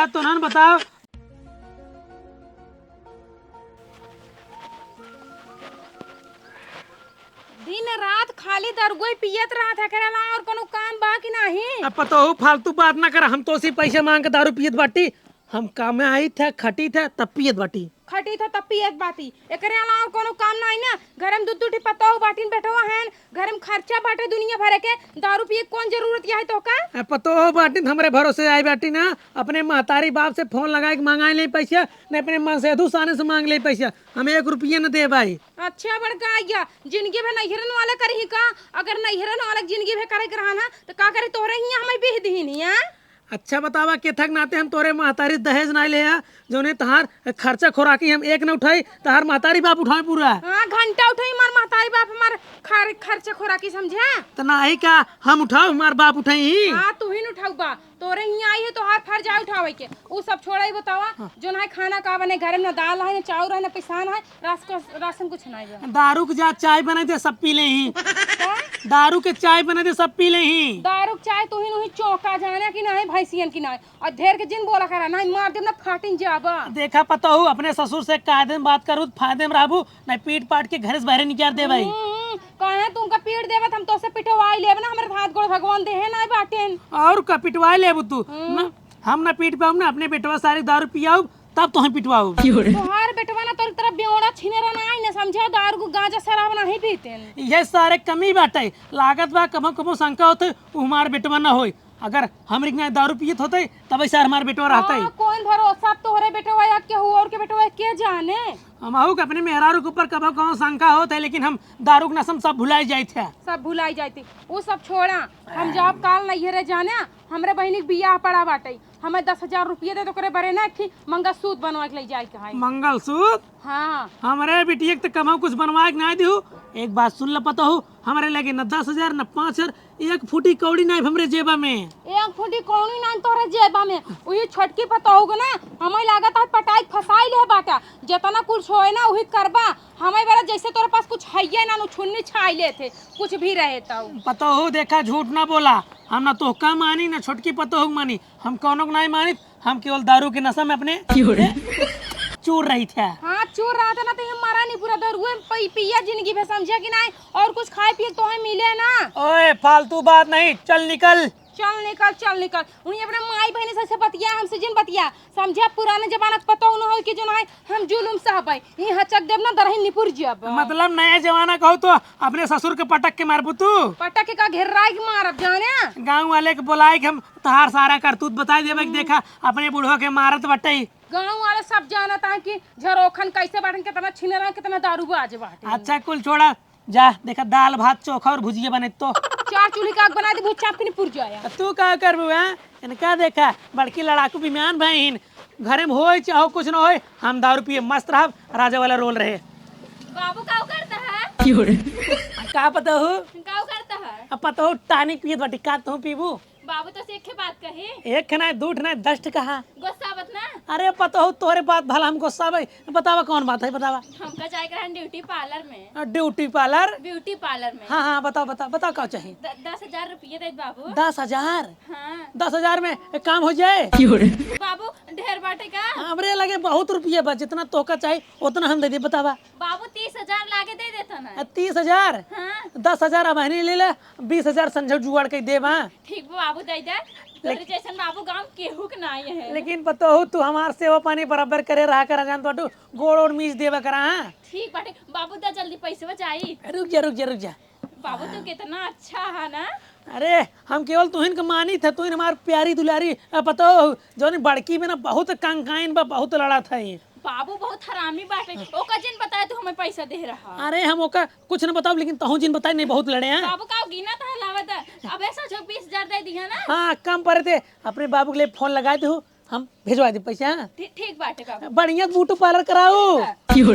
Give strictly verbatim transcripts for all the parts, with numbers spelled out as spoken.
तो ना बताओ। दिन रात खाली दरुए पियत रहत है, एकरे अलावा और कोनो काम बा कि नाही? अब पतोहू फालतू बात ना कर, हम तोसे पैसे मांग के दारू पियत बाटी। हम कामे आइत है, खटीत है, तब पियत बाटी। खटीत है, तब पियत बाटी। एकरे अलावा और कोनो काम नाही ना। घर में दू दू ठी पतोहू बाटिन, बेटवा हैन, घर में खर्चा बाटे दुनिया भरे के, दारू पिए के कौन जरूरत है तोहका? अब पतोहू बाटिन, हमरे भरोसे आई बाटी ना, अपने महतारी बाप से फोन लगाए के मंगाई ले पैसा, न अपने मन से दू साने से मांग ले पैसा। हम एक रुपया न दे भाई। अच्छा बड़का आइया, जिंदगी भर नैहरन वाले करही का? अगर नैहरन वाले के जिंदगी भर करे के रहा ना, तो का करे तोहरे हियां हमें बिह दिहिन हियां? अच्छा बतावा, केथक नाते हम तोरे महतारी दहेज नाई ले आ, जौने तहार खर्चा खोराकी हम एक न उठाई, तहार महतारी बाप उठावे पूरा। हाँ, घंटा उठाई हमार महतारी बाप, हमार खर-, खर्चा खोराकी समझे? त नाही का हम उठाओ, हमार बाप उठाई ही? हाँ, तू ही न उठाऊ बा। तोरे हियां आई है, तोहार फर्ज आए उठावे के। उ सब छोड़ा, ही बतावा, हाँ। जो ना है खाना का बने, घर में ना दाल है, ना चाउर है, ना पिसान है, रास-, राशन कुछ ना है। दारू के जा चाय बना दे, सब पी ले ही। का? दारू के चाय बना दे, सब पी ले ही। दारू के चाय तू ही नहीं चौका जाने कि नहीं, भैंसियन की नहीं। और ढेर के जिन बोला करा, नहीं मार देब ना, फाटिन जाबा। देखा पतोहू, अपने ससुर से कायदे में बात करू, फायदे में रहबू, नहीं पीट पाट के घर से बाहर निकाल दे भाई। हम्म, काहे तुमका पीट देबत, हम तोसे पिटवाई लेब ना, हमरे हाथ गोड़ भगवान देहे नाय बाटेन। और का पिटवाई लेबू तू? हम्म। ना, हम ना पीट पाउब ना, अपने बेटवा सारे दारू पियाउब, तब तोहे पिटवाउब। तोहार बेटवा ना तोर तरह बेवड़ा छिनेरा ना आई ना, समझा, दारू को गांजा शराब नाही पीतेन। ये सारे कमी बाटे, लागत बा कबो कबो शंका होते, उ हमार बेटवा ना होई। अगर हमरी के ना दारू पियत होते, तब ऐसे हमार बेटवा रहते। हाँ, कौन भरोसा, अब तोहरे बेटवा या केहू और के बेटवा के जाने। हमहू के अपने मेहरारू के ऊपर कबो कौनो शंका होत है, लेकिन हम दारू के नशा में सब भुलाई जाइत है। सब भुलाई जाइत है, उ सब छोड़ा। हम जाब काल नैहरे जाने, हमरे बहिनी के बियाह पड़ा बाटे, हमें दस हजार रुपये दे, तो ओकरे बरे ना एक ठी मंगलसूत्र बनवा के ले जाए के है। मंगलसूत्र? हाँ। हमरे बिटिया के तो कबहू कुछ बनवा के ना दिहू। एक बात सुन ल पतोहू, हमरे लगे न दस हजार, न पाँच हजार, एक फूटी कौड़ी नाई हमरे जेबा में। एक फूटी कौड़ी नाई तोहरे जेबा में। उही छोटकी पतोहू के ना, हमें लागत है पटाई फसाई ले बाटा। जितना कुछ होए ना, उही करबा। हमें बेरा जैसे तोरे पास कुछ हइये ना, नु छुन्नी छाई लेते, कुछ भी रहे तो। पतोहू देखा, झूठ ना बोला, हम ना तोहका मानी, ना छोटकी पतोहू के मानी, हम कौनो के नाई मानी। हम केवल दारू के नशा में अपने चूर रही थे। हाँ, चूर रहा था ना, तो ये मरा नहीं, पूरा दारुए पी, पिया जिंदगी भर, समझे कि नहीं? और कुछ खाए पिए तो है मिले ना। ओए, फालतू बात नहीं, चल निकल। चल निकल, चल निकल। उन्हीं अपने माई बहन से, से बतिया, हमसे जिन बतिया, समझे? पुराने जमाना के पतोहू न हो कि जो ना है, हम जुलुम सहबै। ई हचक देब ना, दरही निपुर जब। मतलब नया जमाना कहू तो अपने ससुर के पटक के मारबू तू? पटक के का घेर्राई के मारब जाने? गाँव वाले के बोलाए के हम तहार सारा करतूत बताई देबे कि देखा, अपने बूढ़ो के मारत बटई। गाँव वाले सब जानत हैं कि झरोखन कैसे बाटन, कितना छिनरा, कितना दारूबाज बाटे। अच्छा, कुल छोड़ा, जा देखा दाल भात चोखा और भुजिया बने तो। चार चूल्ही का आग बना दे, भूत चाप के निपुर जाया। अब तू का करबू, हैं? इनका देखा, बड़की लड़ाकू विमान भाई हिन, घरे में होए चाहो कुछ न होए, हम दारू पिए मस्त रहब, राजा वाला रोल रहे। बाबू का करता है? का पतोहू? का करता है? अब पतोहू टानिक पियत बाटी, का तू पीबू? बाबू तो से एक बात कही। एक ना, दू ना, दस ठे कहा। गुस्सा मत ना। अरे पतोहू, तोहरे बात भला हम गुस्सा भाई, बतावा कौन बात है, बतावा। हमका जाए के रहन ब्यूटी पार्लर में। हाँ, ब्यूटी पार्लर? ब्यूटी पार्लर में। हाँ, हाँ, बताओ, बताओ, बताओ का चाही? द-, दस हजार रुपये दे बाबू। दस हजार? हाँ। दस हजार में एक काम हो जाए? बाबू, ढेर बाटे का? हमरे लगे बहुत रुपया बा, जितना तोहका चाही, उतना हम दे दी, बतावा। बाबू, तीस हजार लागे दे देता ना। आ, तीस हजार? हाँ। दस हजार अब हनी ले ले, बीस हजार संझा जुगाड़ के देबा। ठीक बा बाबू, दे दे। तोरे लेकिन जैसन बाबू गाँव केहू के नाई है। लेकिन पतोहू, तू हमार सेवा पानी बराबर करे रहा करा, जान तो गोड़ ओड़ मीस देबा करा, हाँ? ठीक बाटे बाबू, दा जल्दी पैसवा जाई। रुक जा, रुक जा, रुक जा। बाबू, तू कितना अच्छा है ना। अरे, हम केवल तुहिन के मानी थे, तुहिन हमार प्यारी दुलारी, अ, पतोहू, जौन बड़की में ना बहुत कंकाइन बा, बहुत लड़ा था ये। बाबू बहुत हरामी बाटे, ओका जिन बताए तू हमें पैसा दे रहा। अरे, हम ओका कुछ न बताओ, लेकिन तहूँ जिन बताए नहीं बहुत लड़े हैं। बाबू का गिना था लावत है, अब ऐसा जो बीस हजार दे दिया ना। हाँ, कम पड़े थे, अपने बाबू के लिए फोन लगाए थे, हम भेजवा दे पैसा, हाँ? ठी-, ठीक बाटे बाबू। बढ़िया ब्यूटी पार्लर कराओ। ठीक बा।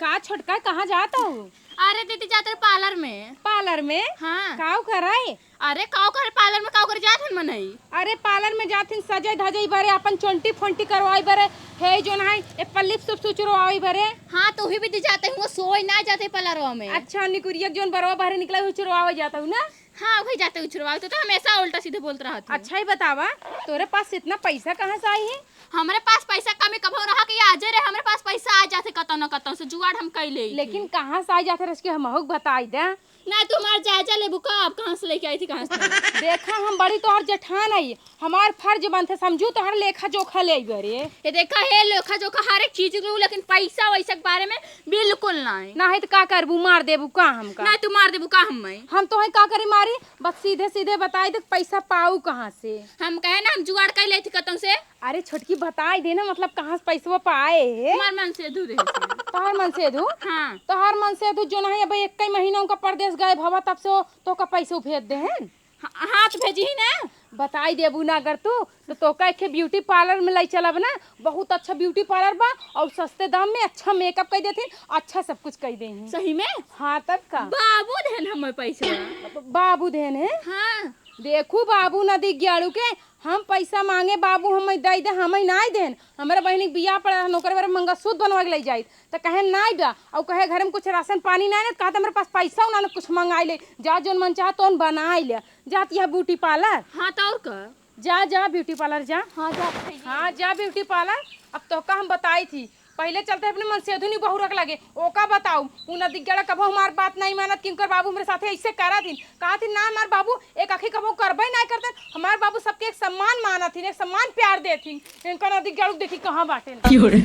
का छोटका, कहाँ जात हो? अरे दीदी, जाते पार्लर में। पार्लर में? हाँ। काव कराए? अरे, काव करे पार्लर में, काव करे जात हन मनई? अरे, पार्लर में जात हन सजई धजई बरे, अपन चोंटी फोंटी करवाई बरे, हे जोन है, ए पल्लिप सुप सुचरवाई बरे। हाँ, तो उही भी जाते हुआ सोई ना जाते पार्लरवा में। अच्छा, निकुरिया जोन बरवा बाहर निकला हुआ चुरवावे जाता हूँ ना? हाँ, वही जाते उछुरवावे, तो, तो हमेशा उल्टा सीधे बोलत रहत हूँ। अच्छा, ही बतावा, तोरे पास इतना पैसा कहाँ से आई है? हमरे पास पैसा कमी कभो रहा कि आजे रहे, हमरे पास पैसा आ जाते कतौ न कतौ से, जुगाड़ हम कई लेई थी। लेकिन कहाँ से आ जाते रस के हमहू के बताई दे। ना, तू हमार जायजा लेबू का? अब कहाँ से लेके आई थी, कहाँ से नहीं? देखा, हम बड़ी तोहर जेठान आई, हमार फर्ज बनते समझू तोहर लेखा जोखा ले आई बरे। ये देखा, हे लेखा जोखा हर एक चीज लू, लेकिन पैसा वैसा के बारे में बिल्कुल नहीं। ना है तो का करबू, मार देबू का हमका? ना, तू मार देबू का हम? हम तो है का करी मारी, बस सीधे सीधे बताई दे पैसा पाऊ कहाँ से? हम कहे ना, हम जुगाड़ कई लेई थी कतौ से। अरे छोटकी, बताई दे ना, मतलब, कहाँ से पैसवा पाए है? हमार मन से दू रहे से। तोहर मन से दू? हाँ। तोहर मन से दू जो नहीं, अब एक कई महीना उनका परदेस गए भवा, तब से वो तोका पैसा भेज दे हैं। हाँ, हाँ, तो भेजी ही ना। बताई देबू ना अगर तू, तो तोका एक ब्यूटी पार्लर में लाई चलब ना, बहुत अच्छा ब्यूटी पार्लर बा और सस्ते दाम में अच्छा मेकअप कई देथिन, अच्छा सब कुछ कई देही। सही में? हाँ, तब का? बाबू देन हमें पैसा। बाबू देन है? हाँ। देखू बाबू नदी ग्याड़ू के, हम पैसा मांगे, बाबू हमें दे दे, हमें नाई देन। हमरे बहिनी के बियाह पड़ा रहन, ओकरे बारे में मंगलसूत्र बनवा के ले जाइत, त कहे नाई बा, और कहे घर में कुछ राशन पानी नाई ना, त कहत हमरे पास पैसा ना, ना कुछ मंगाई ले, जा जोन मन चाह तोन बनाई ले, जात यह ब्यूटी पार्लर। हाँ, तो और का? जा, जा ब्यूटी पार्लर जा। हाँ, जा, भैया। हाँ, जा ब्यूटी पार्लर। अब तोका हम बताई थी, पहले चलते अपने मनसेधु नी बहुरक लगे, ओका बताऊ, उ नदी गेड़ा कबो हमार बात नहीं मानत कि उनकर बाबू हमरे साथे ऐसे करा दिन, कहा थी ना हमार बाबू एक आखी कबो करबे नहीं करते, हमार बाबू सबके एक सम्मान मानत हिन, एक सम्मान प्यार देत हिन, इनका नदी गेड़ू देखी कहाँ बाटे। क्यों रे?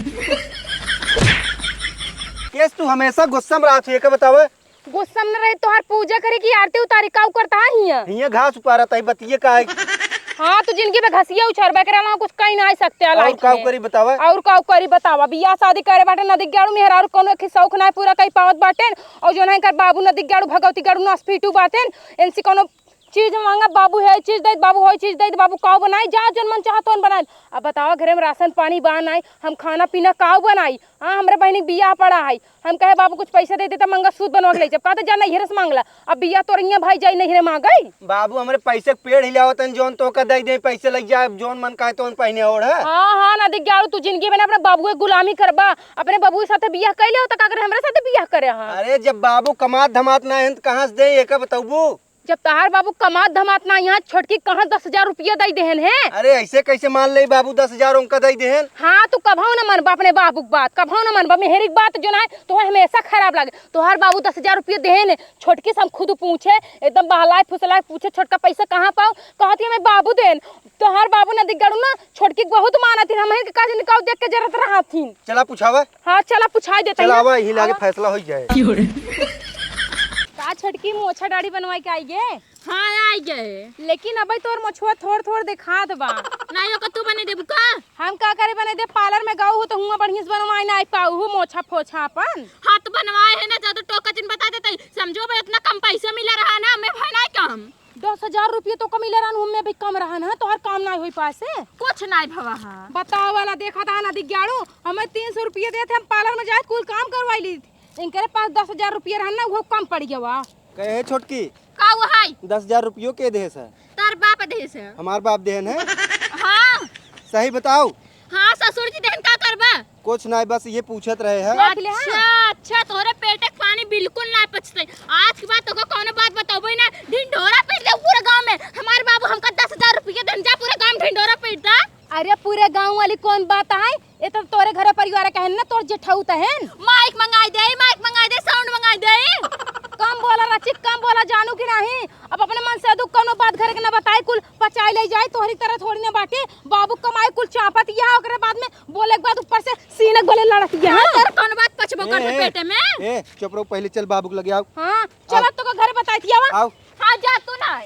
केस तू हमेशा गुस्सा में रहत हो, एका बतावे? गुस्सा में न रही, तोहार पूजा करे की आरती उतारी, काऊ करता है हियां? हियां घास उपारत है, बतिये का है? हाँ, तू जिंदगी में घसिया उछारबे करे, वहाँ कुछ कहीं ना आ सकते हैं और life काऊ में। करी बतावा? और काऊ करी बतावा? बियाह शादी करे बाटे नदी गेड़ू मेहरारू, कोनो एक शौक ना पूरा कई पावत बाटेन। और जो ना कर बाबू नदी गेड़ू भगवती गेड़ू नसपीटू बाटेन, इनसे कोनो चीज मांगा, बाबू है चीज दे, बाबू है चीज दे, बाबू काऊ बनाई, जा जौन मन चाहत तौन बनाई। अब बतावा, घरे में राशन पानी बा नाई, हम खाना पीना काऊ बनाई? हाँ, हमरे बहिनी के बियाह पड़ा है, हम कहे बाबू कुछ पैसा दे दे त मंगलसूत्र बनवा के ले जब, कहते जा नैहरे से मांगला। अब बियाह तोर इहाँ भाई जाई नैहरे मांगई। बाबू हमरे पैसे के पेड़ हिलावत हैं, जौन तोका दे दे पैसे लग जाए, जौन मन कहे तौन पहने ओढ़। हाँ, हाँ, ना दिख जाओ, तू जिंदगी में ना अपने बाबू के गुलामी करबा, अपने बाबू के साथे बियाह कर ले हो त का करे, हमरे साथे बियाह करे हाँ। अरे जब बाबू कमात धमात ना हैं त कहाँ से दे, एका बतौबू? जब तहार बाबू कमात धमात ना यहाँ, छोटकी कहाँ दस हजार रुपया दई देहन है? अरे, ऐसे कैसे मान ले बाबू दस हजार उनका दई देहन? हाँ, तू कभौ न मनबा अपने बाबू के बात, कभौ न मनबा। मेहरी के बात जो ना है, तोहर हमेशा खराब लागे। तोहार बाबू दस हजार रुपया देहन है, छोटकी से हम खुद पूछे, एकदम बहलाए फुसलाए पूछे, "छोटका पैसा कहाँ पाओ?" कहत ही, "हमें बाबू देन।" तोहार बाबू ना दिगड़ू ना, छोटकी के बहुत मानत हिन, हम के का जनी काऊ देख के जरत रहत हिन। चला पूछावा। हाँ, चला पूछाई देता चला ही ना। आवा, यही लागे आवा। फैसला हो जाए। का छोटकी मोछा दाढ़ी बनवाई के आई गे? हाँ, आई गए। लेकिन अबे तोर मोछवा थोड़ थोड़ देखात बा। नाई ओका तू बने देबू का? हम का करे बने दे, पार्लर में गऊ हूँ तो हुआ बढ़िया से बनवाई ना आई पाऊ हूँ मोछा फोछा अपन। हाँ, तो बनवाए है ना, ज्यादा टोका जिन बता देते, समझो बे इतना कम पैसा मिला रहा ना, मैं भय नहीं कम। दस हजार रुपये तो कम मिले रहन, उनमें भी कम रहन है, तोहर काम ना होई पासे। कुछ नहीं भवा है। बताओ वाला देखा था ना दिग्याड़ू, हमें तीन सौ रुपये देते, हम पार्लर में जाए कुल काम करवाई ली। इनकरे पास दस हजार रुपये रहन ना, वो कम पड़ गया। कहे छोटकी, का वो है? दस हजार रुपयो के देहे से? तार बाप देहे से। हमार बाप देहन है? हाँ। सही बताओ। हाँ, ससुर जी देहन का करबा? कुछ नाई, बस ये पूछत रहे हैं। देख ले, हाँ। अच्छा, अच्छा, तोहरे पेटे के पानी बिल्कुल ना पचते। आज के बाद तोको कौनो बात बतौबे ना, ढिंढोरा पीट दे पूरे गांव में। हमार बाबू हमका दस हजार रुपया देन, जा पूरे गांव में ढिंढोरा पीट दा। अरे, पूरे गांव वाली कौन बात है? ये तो तोरे घरे परिवार के हन ना, तोर जेठऊ त हन। माइक मंगाई दे, माइक मंगाई दे, साउंड मंगाई दे। कम बोला रचित, कम बोला, जानू कि नहीं? अब अपने मनसेधु कौनो बात घरे के ना बताई, कुल पचाई ले जाई, तोहरी तरह थोड़ी ना बाटे। बाबू कमाई कुल चापत यहाँ, ओकरे बाद में बोले के बाद ऊपर से सीने के बले लड़त यहाँ। हाँ, तोर कौन बात पचबो ए, कर ए, पेटे में? ए, चुप रहो, पहले चल बाबू के लगे आओ। हाँ, चल आओ। अब तो को घरे बताई थी, आवा। आओ। हाँ, जा तू ना।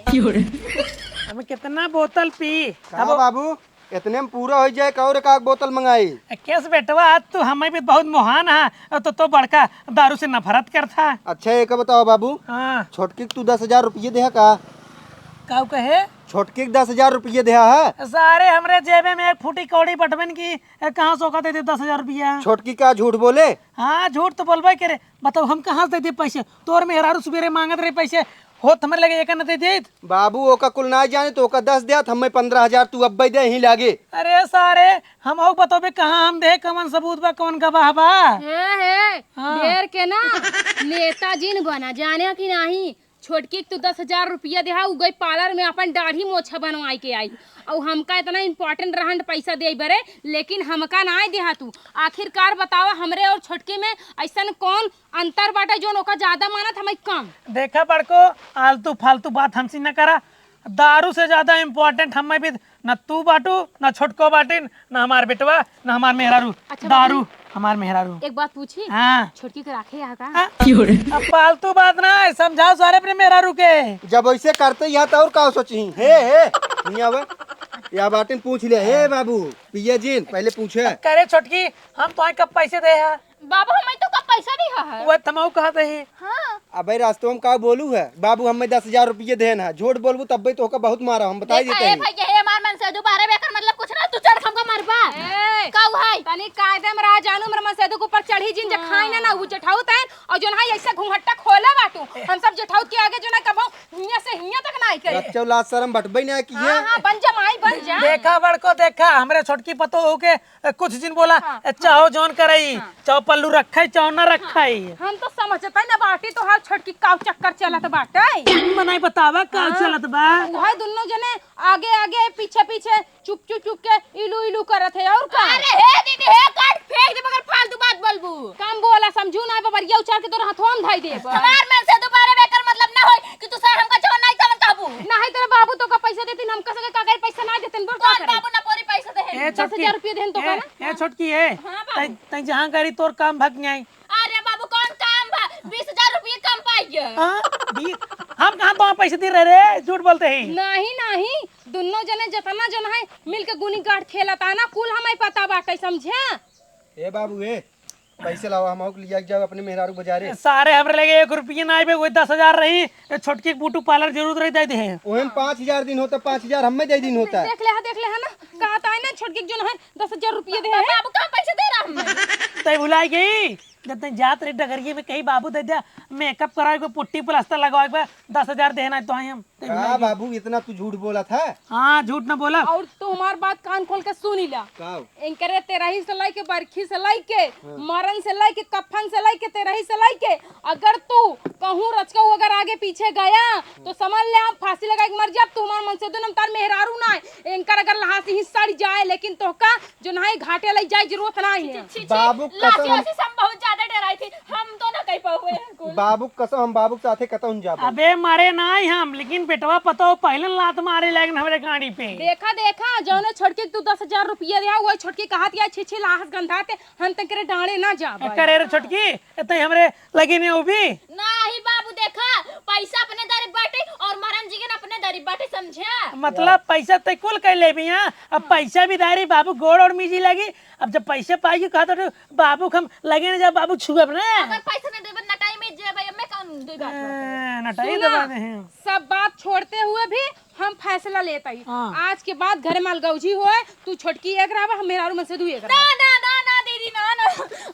हमें कितना बोतल पी? कहाँ अब बाबू? इतने में पूरा हो जाए, का और एक आध बोतल मंगाई? केस बेटवा, आज तू हमें भी बहुत मोहान है, तो, तो बड़का दारू से नफरत करता। अच्छा, एक बताओ बाबू, हाँ। छोटकी के तू दस हजार रुपये देहा का? काऊ कहे? छोटकी के दस हजार रुपये देहा है? सारे हमरे जेबे में एक फूटी कौड़ी बटवन की, ए, कहाँ से ओका दे दे दस हजार रुपया? छोटकी का झूठ बोले? हाँ, झूठ तो बोलबे करे। बताओ, हम कहाँ से दे दे पैसे? तोर मेहरारू सुबेरे मांगत रहे पैसे, होत हमरे लगे एक न दे देत। बाबू, ओका कुल ना जाने तो ओका दस देत, हमें पन्द्रह हजार तू अब्बे दे ही लागे। अरे सारे, हम हो बतोबे कहाँ हम दे, कवन सबूत बा, कवन गवाह बा? हे, हे, हाँ। ढेर के ना नेता जिन बना, जाने कि नाही? छोटकी के तू दस हजार रुपया देहा, उ गई पार्लर में अपन दाढ़ी मोछा बनवाई के आई। और हमका इतना important रहन पैसा दे बरे, लेकिन हमका ना देहा तू। आखिरकार बतावा, हमरे और छोटकी में ऐसन कौन अंतर बाटे जोन ओका ज्यादा मानत, हमें कम? देखा बड़को, आलतू फालतू बात हमसे न करा। दारू से ज्यादा important हमें भी न तू बाटू, न छोटको बाटिन, न हमार बेटवा, न हमार मेहरारू। अच्छा दारू बाबू, हमार मेहरारू। एक बात पूछी? हाँ। छोटकी के राखे यहाँ का? हाँ। अब फालतू बात ना है, समझाओ सारे अपने मेहरारू के। जब ऐसे करते ही है तो और का सोची? हे, हे, नहीं आवे। या बाटिन पूछ ले, हे बाबू, पिया जिन, पहले पूछे। करे छोटकी, हम तो कब पैसे दे हैं? बाबू, हमें तो का पैसा दिहा है? वह तमहू कहत ही। हाँ। अबे रास्तों में का बोलू है? बाबू हमें दस हजार रुपये देन है। झूठ बोलबू तब भी तोहका बहुत मारा, हम बताई देखा, देते ए हैं। भैया, हे हमार मनसेदू बारे में एकर मतलब कुछ ना, तू चढ़ के हमका मारबा। ए, का हुआ है? तनी कायदे में रहा जानू, मेरे मनसेदू के ऊपर चढ़ी जिन जे हाँ। खाई ना, ना, वो जेठाउत है, और जो ना ऐसे घूंघट्टा खोले बाटू, हम सब जेठाउत के आगे जो ना कबो हियां से हियां तक ना आई करे। बच्चों लाज शर्म बटबे ना की हाँ, है। हाँ, बन जा माई, बन जा। देखा बड़को, देखा, हमरे छोटकी पतो हो के ए, कुछ जिन बोला, हाँ, ए, चाहो जौन करई, हाँ। चाहो पल्लू रखे, चाहो ना रखे। हम तो समझते ना बाटी तोहार छोटकी काव चक्कर चलत बाटे। मनाई बतावा का हाँ। चलत बा। उहे दुनो जने आगे आगे पीछे पीछे चुप चुप चुप के इलू इलू करत है और का? अरे हे दीदी, हे काट फेंक दे मगर फालतू बात बोलबू। कम बोला समझू ना बबरिया उचार के तोर हथवा में धई देब। हमार मनसेदू बारे में एकर मतलब ना होई कि तू सर हमका जौन नहीं तवन कहबू। नहीं तेरे बाबू तो का पैसा देती, हम कसे के कागज पैसा ना देते, बोल का कौन करे? बाबू ना पोरी पैसा दे ए, दस हजार रुपया देहन तो ए, का ना? ए, छोटकी, ए, हाँ, बाबू। तैं, तैं जहाँ करी तोर काम भाग जाई। अरे बाबू, कौन काम बा? बीस हजार रुपया कम पाई गया। हाँ, बी-, हम कहाँ तो पैसे दे रहे रे, झूठ बोलते ही। नहीं, नहीं, दुनो जने जतना जन है, मिल के गुनी गांठ खेलता ना, कुल हमें पता बाटे, समझे? ए बाबू, ए, पैसे लावा, हम आउक लिया के जाओ अपने मेहरारू बाजारे। सारे हमरे लगे एक रुपया ना आइबे, वही दस हजार रही, ए, छोटकी के ब्यूटी पार्लर जरूरत रही, दे दे। ओहे में पाँच हजार दिन होता, पाँच हजार हमें दे दिन होता। देख ले हा, देख ले हा ना, कहत है ना छोटकी के जो है दस हजार रुपया दे बा-, है। बाबू कहाँ पैसे दे रहा हमें? तै भुलाई गई, जब तै जात रही डगरिये में कहीं बाबू दे दिया, मेकअप कराए को पुट्टी प्लास्टर लगवाए को दस हजार देना है तो आए हम। का बाबू, इतना तू झूठ बोला था? हाँ, झूठ न बोला। और तू हमार बात कान खोल के सुनी ला। का? इनकरे तेरही से लइके, बरखी से लइके, हाँ। मरन से लइके, कफन से लइके, तेरही से लइके, अगर तू कहूँ रचकऊ अगर आगे पीछे गया, तो समझ ले हम फांसी लगा के मर जाब। तू हमार मनसेदू न, हम तार मेहरारू ना है। इनकर अगर लहासी ही सड़ जाए, लेकिन तोहका जो ना है घाटे लई जाए जरूरत ना है। छी, छी, छी, बाबू लासी कसम। वासी से हम बहुत ज्यादा डराई थी। हम तो ना कह पावे हैं कुल। बाबू कसम, हम बाबू के साथे कतहूँ न जाबो। अबे मरे नाई हम, लेकिन बेटवा पतो पहले लात मारे लागिन हमरे गाड़ी पे। देखा, देखा, जौने छोटकी के तू दस हजार रुपया दिया, वही छोटकी कहत या छी, छी, लाहस गंधाते, हम तकरे डांड़े ना जाबे। ए, करे रे छोटकी, ए, तै हमरे लगे नहीं उबी? नाही बाबू, देखा, पैसा अपने दारी बाटे और मरन जिगन अपने दारी बाटे, समझा? मतलब हाँ। पैसा तै कुल कह लेबी, हाँ? अब हाँ। पैसा भी दारी बाबू गोड़ और मीजी लगी। अब जब पैसे पाई के कहत हटू, बाबू के हम लगे न जाब, बाबू छुअब ना। अगर पैसा न देबे, नटाई में जेबे, एमे कौन दुई बात बाटे? ए, नटाई सुना, दबा दे हैं। सब बात छोड़ते हुए भी हम फैसला लेत हई। हाँ। आज के बाद घर में अलगौजी होए, तू छोटकी एक रहबा, हम मेहरारू मनसेदू एक ना, रहबा। ना, ना, ना, दीदी, ना, ना।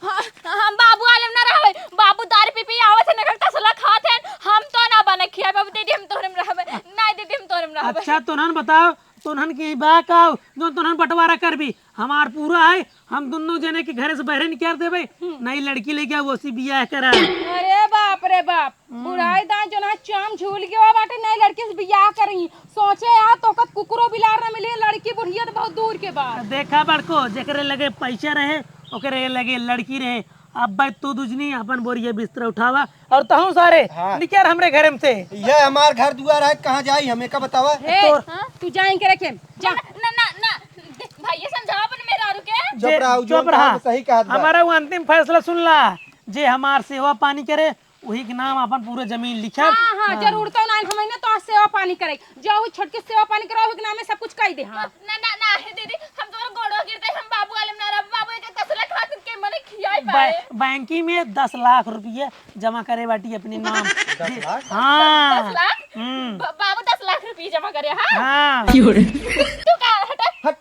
हाँ, हम बाबू वाले में ना रहबे। बाबू दारू पी पी आवत है, नखक तसला खात है, हम तो ना बने खिया बाबू, दीदी, हम तोहरे में रहबे। नहीं, दीदी, हम तोहरे में रहबे। अच्छा, तोहन बताओ, तोहन के बा का, जो तोहन बंटवारा करबी? हमार पूरा है, हम दुनो जने के घरे से बहरे निकाल देबे, हम्म। नई लड़की लेके आओ, ओसी बियाह करा। अरे बाप रे बाप, हम्म। बुढ़ाई दान जो ना चाम झूल गवा बाटे, नई लड़की से बियाह करी। सोचे यार, तोका कुकुरो बिलार ना मिली, लड़की बुढ़िया तो बहुत दूर के बात। देखा बड़को, जेकरे लगे पैसा रहे, ओकरे लगे लड़की रहे। अब भाई तू दुजनी अपन बोरिया बिस्तर उठावा, और तहूँ सारे हाँ। निकर हमरे घरे में से। ये हमार घर दुआर है, कहाँ जाई हमें का बतावा? हे, तोर हाँ? तू जा इनके रखे, जा। ना, ना, ना, ना, दे, भैया समझाओ अपने मेहरारू के। चुप जे, रहा, जो चुप रहा। कहा सही कहत बा। हमारा वो अंतिम फैसला सुन ला, जे हमार सेवा पानी करे, वही के नाम अपन पूरा जमीन लिखा। हाँ, हाँ, हाँ। जरूरत हो ना, हमें ना तो आज सेवा पानी करे। जाओ, छोटके सेवा पानी कराओ, के नामे सब कुछ कह दे, हाँ। ना, ना, ना, हे दीदी, हम तोर गोड़ो गिरते, हम बाबू वाले में ना रहब, बाबू एक तसला खातिर के मने खियाई बै-, पाए। बैंकी में दस लाख रुपये जमा करे बाटी अपने नाम। दस लाख? हाँ। दस लाख? हम्म। ब-, बाबू दस लाख रुपये जमा करे, हाँ? हाँ। क्यों रे? तू का, हटा। हट।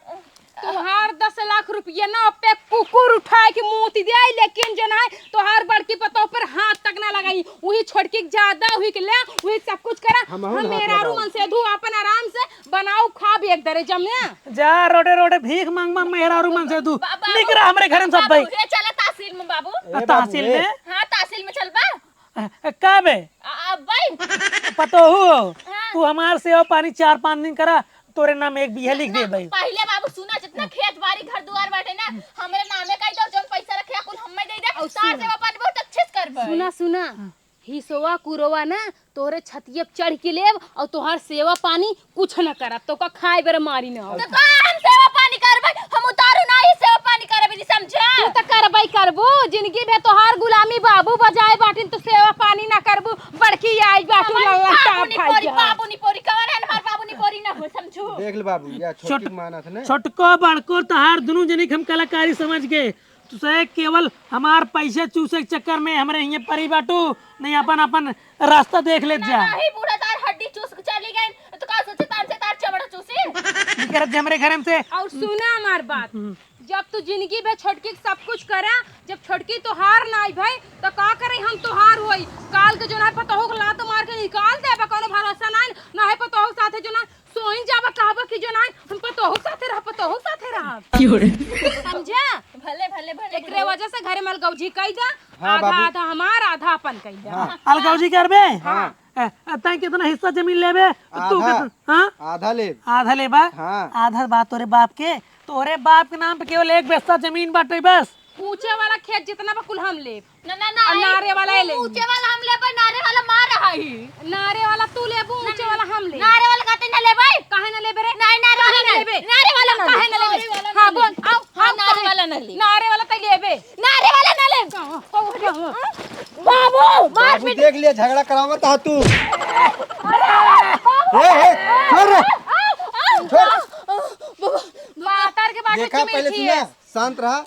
तुहार दस लाख रुपया ना पे कुकुर उठाए के मूत दे, लेकिन जो ना है, तुहार बड़की पतोह पर हाथ तक ना लगाई, उही छोटकी के ज्यादा, उही के ले, उही सब कुछ करा। हमहू हम ना मेहरारू खाबो। मन से दू अपन आराम से बनाऊ खाब एक दरे जमे। जा रोडे रोडे भीख मांग मांग मेहरारू मन से दू। बा-, बाबू, निकरा हमरे घर में सब बाबू, भाई। हे चला तहसील में बाबू। ए आ, बाबू, तहसील ए। में? हाँ, तहसील में चलबा। अ, अ, का बे? अ, अ, भाई। पतोहू हो, हाँ। तू हमार सेवा पानी चार पाँच दिन करा, तोरे नाम एक बीघा लिख देबे। पहिले बाबू सुना, जितना खेत बाड़ी घर दुआर बाटे ना, हमरे नामे कई दो, जौन पैसा रखे कुल हम्मे दे दे। और तार सुना। सेवा पानी बहुत अच्छे से करबे। सुना, सुना। हाँ। हिसवा कुरवा ना तोरे छतिये पे चढ़ के लेब और तोहार सेवा पानी कुछ न करब, तो का खाए बेर मारी न हो। तो का हम सेवा पानी करबे? हम उतारू ना ही सेवा पानी करबे, नहीं समझा? तू तो करबे करबू, जिंदगी भर तोहार गुलामी बाबू बजाए बाटिन, तू सेवा पानी ना करबू, बड़की आई बाटिन, हमार लल्ला बाबू का नहीं खाई पोरी, जा। बाबू नहीं पोरी, कौन है हमार बाबू नहीं पोरी ना हो, समझू? देख ले बाबू, या छोटकी छोट-, मानत ने। छोटको बड़को तोहार दुनू जनी के हम कलाकारी समझ के, तू से केवल हमार पैसे चूसे के चक्कर में हमरे हिये परी बाटू, नहीं अपन, अपन रास्ता देख लेत जा। नहीं, बूढ़ा तार हड्डी चूस के चली गई, तो का सोचे तार से तार चमड़ा चूसी? निकरत जे हमरे घर में से। और सुना हमार बात, हम्म। जब तू जिंदगी भर छोटकी के सब कुछ करा, जब छोटकी तोहार नाई भई, तो का करे हम तोहार होई? काल के जो ना पतोहू के लात मार के निकाल देबा, कोनो भरोसा नाई, ना है पतोहू के साथे जो ना सोइन जाबा, कहबा कि जो नाई हम पतोहू के साथे रह, पतोहू के साथे रह। की हो रे? समझा? भले, भले, भले, एकरे भले। वजह से घरे में अलगौजी कई दा, हाँ, आधा, बाबू। आधा हमार, आधा अपन कई दा। हाँ। अलगौजी करबे? हाँ। ए, ए, तैं कितना हिस्सा जमीन लेबे? तू आधा। कितना? हाँ? आधा लेब। आधा लेबा? हाँ। आधा बा तोरे बाप के, तोरे बाप के नाम पे केवल एक बिस्सा जमीन बाटे बस। ऊंचे वाला खेत जितना बा कुल हम लेब। ना, ना, ना, और नारे वाला ऊ-, ले। ऊंचे वाला हम लेबे, नारे वाला मार रहा ही। नारे वाला तू लेबू, ना, ऊंचे ना, वाला हम लेब। नारे वाला कहते ना लेबे। काहे ना लेबे रे? नहीं, नारे काहे वाला ना ना लेबे? लेबे? नारे वाला ना काहे ना लेबे? नारे वाला हाँ, ना बोल, लेबे। आओ, हाँ, हम नारे काहे? वाला ना लेबे। नारे वाला ना लेब। कहाँ? कहाँ? कहाँ? बाबू, मार बाबू पीट। देख लिया, झगड़ा करावत हा तू। अरे, बाबू। ए, ए, छोड़ रे। आओ, आओ, छोड़। आओ, बाबू, बाबू। पातर के बाटे देखा, पहले चिमेठी सुना, है। शांत रहा।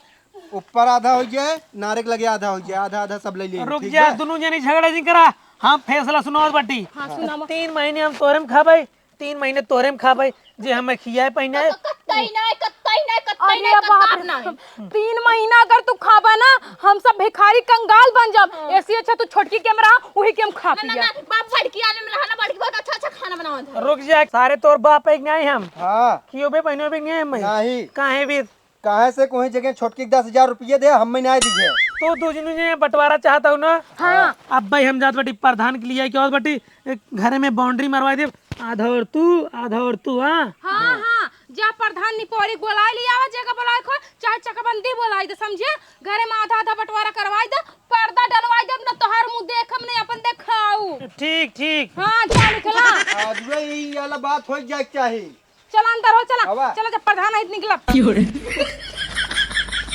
ऊपर आधा हो जाए, नारे के लगे आधा हो जाए, आधा आधा सब ले ले, रुक ठीक जा, बा? दुनू जनी झगड़ा जिन करा, हम फैसला सुनावत बाटी। हाँ, सुनावा। तीन महीने हम तोरे में खाबे, तीन महीने तोरे में खाबे, जे हमें खियाए पहिनाए। कत्तई नाय, कत्तई नाय, कत्तई अरे नाय, बाप कत्ताप रे, नाय। तीन महीना अगर तू खाबा ना, हम सब भिखारी कंगाल बन जाब। हाँ। ऐसे अच्छा तू छोटकी के में रहा, वही के हम खा ना, ना, पिया। ना, बाप बड़की आने में रहा ना, बड़की बहुत अच्छा अच्छा खाना बनावत है। रुक जा, सारे तोर बाप एक नहीं हम। हाँ। खियोबे पहिनोबे नहीं हम। नहीं। काहे भी काहे से कोई जगह छोटकी के दस हजार रुपये दे, हम में ना दीजिए। तू दू जनू जे बंटवारा चाहत हूँ ना? हाँ। अब भाई हम जात बाटी प्रधान के लिए, क्या बाटी, एक घरे में boundary मरवा दे, आधा और तू, आधा और तू, हाँ? हाँ, हाँ, जा प्रधान निपोरी बोलाए लिया, आवा जगह बोलाए खो, चाहे चकबंदी बोलाए दे, समझे? घरे में आधा आधा बंटवारा करवाए दे, पर्दा डलवाए दे, अपना तोहार मुंह देखम नहीं, अपन देखाऊ। ठीक, ठीक। हाँ, जा निकला। आज वे ई वाला बात हो जाए के चाही। चला अंदर हो, चला। आवा। चला, जब प्रधान आई तो निकलब। की हो रे?